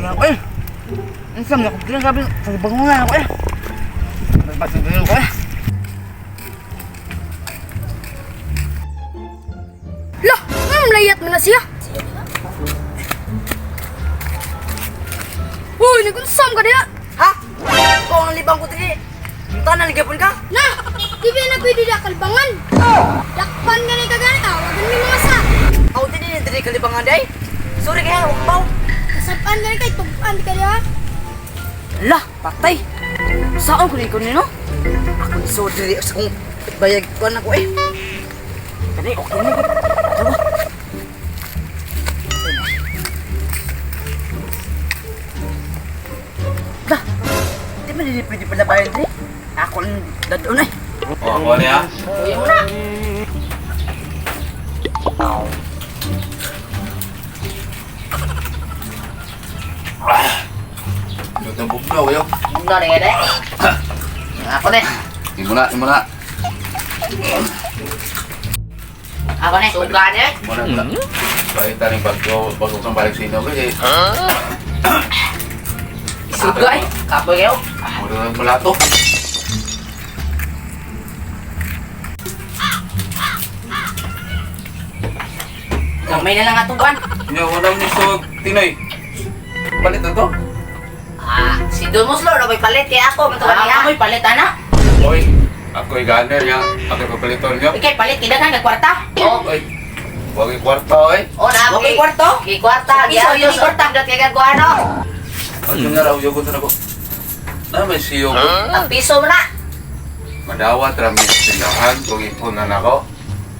Ako eh. Ang sam na ko sabi, pagbangon ako eh. Pagbangon ko eh. Lah, layat mo na siya. Uy, nagunsam ka diya. Ha? Ikaw ang libang ko dili. Tanan gyapon ka? Na, di ba na pwede diya kalbangan? Dakpan ka ni kagani, tawagan mi mga sa. Aw dili dili kalibangan day. Sorry kaya upaw. Kasapan ka ni kay tugan di ka diya. Lah, patay. Saan ko ni ko nino? Ako ni so dili sa kong bayag ko na ko eh. Kani okay na gud. Tawa. Lah, di man dili pwede pala bayan dili. Ako ang dadon eh. Oh, ako niya. Lutong bugnaw, yo. Bugnaw na gani. Ako ni. Imo na, imo na. Ako ni. Suga ni. Imo na. Balik tayo bago, bago kang balik sa inyo kasi. Suga eh. Kapoy kayo. Mura ng mulato. Gamay na lang atong kuan. Nya wala ni so Tinoy. Palit na to. Ah, si Don Muslo na may palit kay ako man to kaniya. Ako'y palit ana. Oy, ako'y gunner ya. Ako'y papaliton niyo. Ikay palit kay daghan kag kwarta. Oh. Oy. Wag kwarta oy. Oh, na Wa kay kwarto? Kay kwarta. Piso, Giayo yun, sa kwarta dot kay kagwano. Ano nga raw yogo na ko. Na may siyo ko. Ang piso mo na. Madawat ra mi tindahan kung ipunan ako.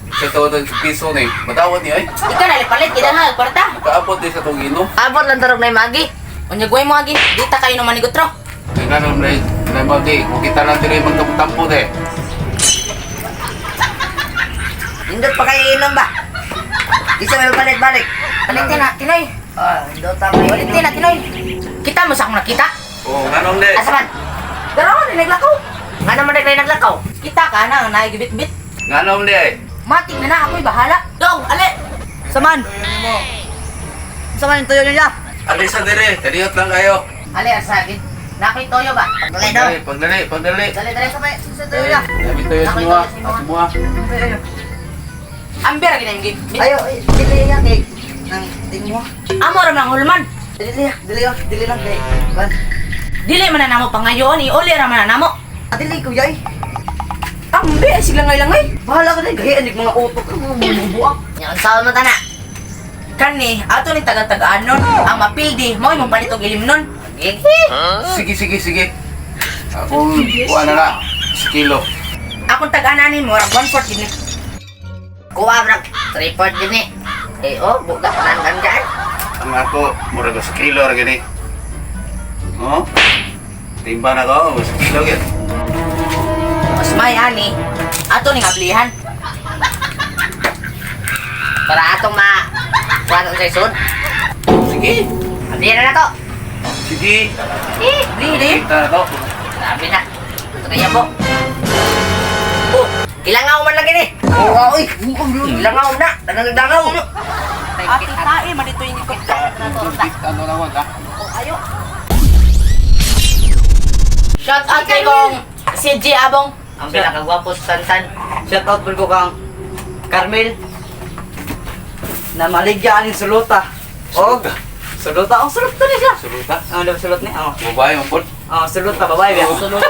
Sa to piso ni, madawat ni ay. Ikaw na palit kay daghan kag kwarta. Kaabot di sa tong ino. Abot lang tarog na magi. Unya guway mo agi. Dita kayo naman ni Gutro. Tingnan mo na na magi, kung kita lang diri magtampo de. Indot pa kayo inom ba? Isa may balik-balik. Palit na, Tinoy. Ah, indot ta may Palit na, Tinoy. Kita mo sa akong nakita. Oh, nganong de? Asa man? Pero ni naglakaw. Nga naman naglakaw. Kita ka na ang naigibit-bit. Nganong de? Matik na na ako'y bahala. Dong, ali. Saman. Saman yung tuyo niya. Alis sa dire, talihot lang kayo. Ali, asagin. Nakoy toyo ba? Pagdali daw. Pagdali, pagdali, pagdali. Dali, dali. Sabay, sa tuyo niya. Sabi tayo sa mga, at mga. Amber gina yung gib. Ayo, eh, dili yan kay nang tingmo. Amo ra man hulman. Dili ya, dili ya, dili lang kay. Ban. Dili man na namo pangayon, iuli ra man na namo. Ah, dili ko yay. Ambe sige langay-langay. Bahala ka din gahian mga utok ka mga bubuak. Nya unsa man tana? Kani ato ni taga-tagaan nun. Ang mapildi mo imong palit og ilim nun. Sige, sige, sige. Ako, kuha na na. Sa kilo. Akong tag-ananin mo rag 1/4 gid ni. Kuha brag, tripod din eh. Eh oh, buga pananggan dyan. Ang ako, mura ko sa kilo ra gini. Oh? Timba na ko, sa kilo gid. Mas may ani. Ato ning ablihan. Para atong ma kuha sa isod. Sige. Abli na na to. Sige. Eh, dili. Kita na to. Grabe na. Ito kaya po. Oh, ilangaw man lagi ni. Oo, oy. Ilangaw na. Dangang-dangaw. Ate tae man dito yung ikot. Ano na ha? Shout out kay kong CJ Abong. Ang pinakagwapo sa tantan. Shout out po ko kang Carmel na maligya aning suluta. Og suluta ang sulot ni siya. Suluta. Ang sulot ni. Oh. Babae, mapod. Oh, suluta babae ba? Suluta.